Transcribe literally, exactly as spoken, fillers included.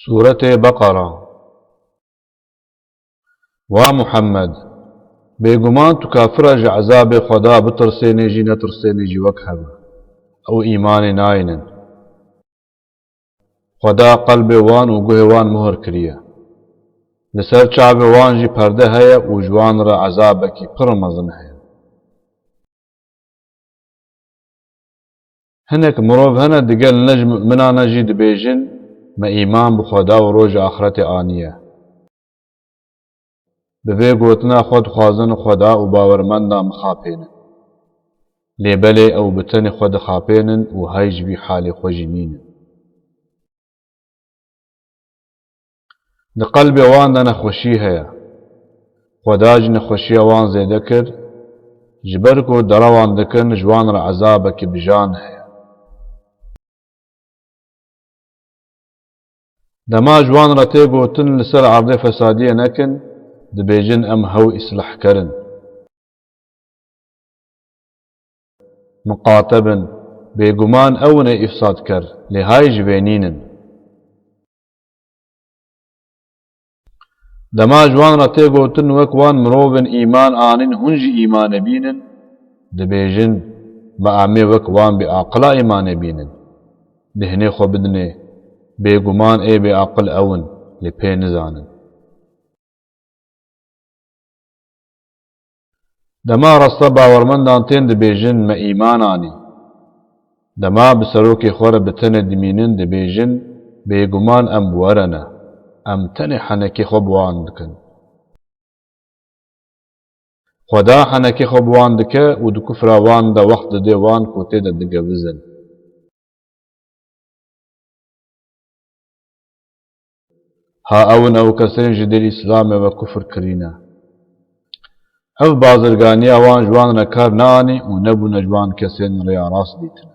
Sûretê Beqera. Wa Muhammed, bêguman tu kafira ji ezabê Xweda bitirsênê jî netirsênê jî wek hev e. Ew îmanê nayînin. Xweda qelbê wan û guhê wan muhir kiriye. Li ser çavê wan jî perde heye û ji wan re ezabekî pir mezin heye. Hinek mirov hene digel ne ji mu'minana jî dibêjin, me îman bi Xweda û roja axretê aniye. Bi vê gotina xwe dixwazin Xweda û bawermendan bixapênin. Lê belê ew bi tenê xwe dixapênin û hey ji vî halê xwe jî nînin. Di qelbê wan de nexweşî heye. Xweda jî nexweşiya wan zêde kir, ji ber ku derewan dikin, ji wan re ezabekî bijan heye. Dema ji wan re tê gotin, li ser erdê fesadiyê nekin, dibêjin, em hew îslahker in. Miqate bin, bêguman ew in ê îfsadker, lê hay ji vê nînin. Dema ji wan re tê gotin, wek wan mirovên îman anîn, hûn jî îmanê bînin, dibêjin, ma em ê wek wan bêaqila îmanê bînin. Dihinê xwe bidinê, bêguman ê bêaqil ew in, lê pê nizanin. Dema rasta bawermendan tên dibêjin, me îman anî. Dema bi serokê xwe re bi tenê dimînin, dibêjin, bêguman em bi we re ne. Em tenê henekê xwe bi wan dikin. Xweda henekê xwe bi wan dike û di kufra wan de wext dide wan ku tê de digevizin. Ha ew in ew kesên ji dîn Îslamê ve kufr kirîne. Ev bazirganiya wan ji wan re kar neanî û nebûne ji wan kesên rêya rast dîtin.